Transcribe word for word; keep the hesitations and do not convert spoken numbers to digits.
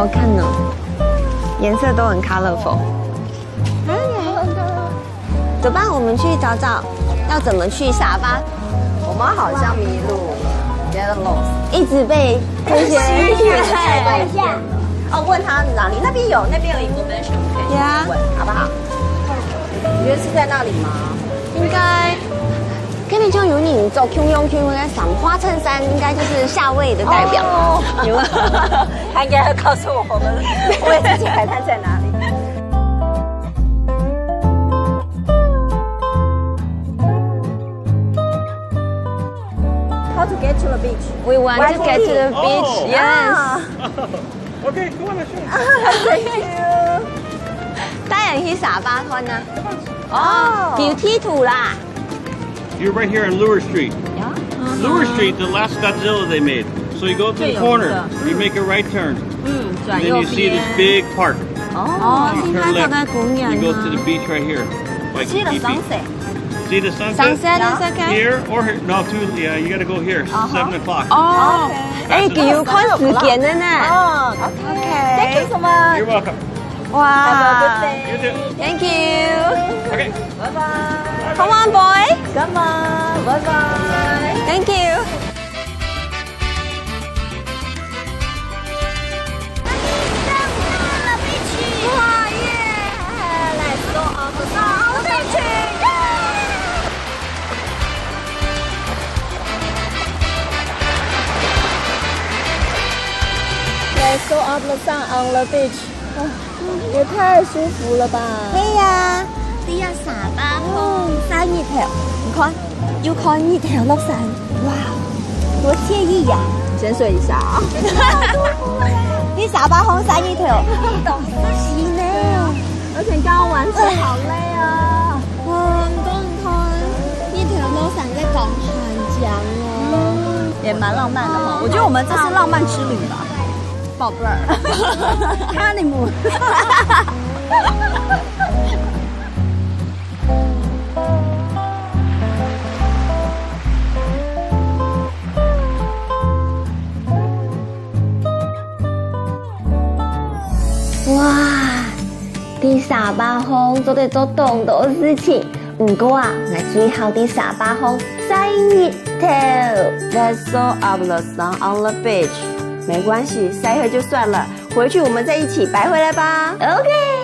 好看呢，颜色都很 colorful。怎么办？我们去找找要怎么去沙巴。我们好像迷路了，get lost。一直被这些哦，问他哪里？那边有，那边有 information 可以 Yeah。问，好不好？你觉得是在那里吗？应该跟你就有你做 Q 用 Q 用的衫，花衬衫应该就是夏威夷的代表。哦，有，他应该要告诉我们位置海滩在哪里。How to get to the beach? We want to get to the beach. Oh. Yes. Okay, come on, let's go. Thank you. 带人去沙巴玩啊。哦，beauty tour 啦。You're right here on Lure Street. Yeah. Lure Street, the last Godzilla they made. So you go to the corner, you make a right turn, 嗯，转右边。 And then you see this big park. 哦，You turn left. 新开发的公园啊。 You go to the beach right here. Waikiki Beach. See the sunset. See the sunset? Sunset is okay? Here or here? No, too, yeah, you gotta go here. Seven o'clock. 哦，哎，有看时间的呢。哦，OK。Thank you so much. You're welcome. 哇， Have a good day. You too. Thank you. Okay. Bye bye. Come on, boy. Come on, bye bye. Thank you. 哇耶！Let's go on the beach. Let's go up the sun on the beach. 哇，也太舒服了吧！对呀，对呀，沙巴风晒日头，你看，又看日头落山，哇，多惬意呀！你先睡一下啊。你沙巴风晒日头，懂事情呢。而且刚刚玩水好累啊。哇，你看，你看，日头落山在讲很强哦。嗯，也蛮浪漫的哈。我觉得我们这是浪漫之旅吧。 宝贝儿，honeymoon。哇，在沙巴風做得做當多事情。 毋過啊，𠊎最好在沙巴風晒日頭。Let's go up the sun on the beach。没关系，晒黑就算了，回去我们再一起白回来吧。OK。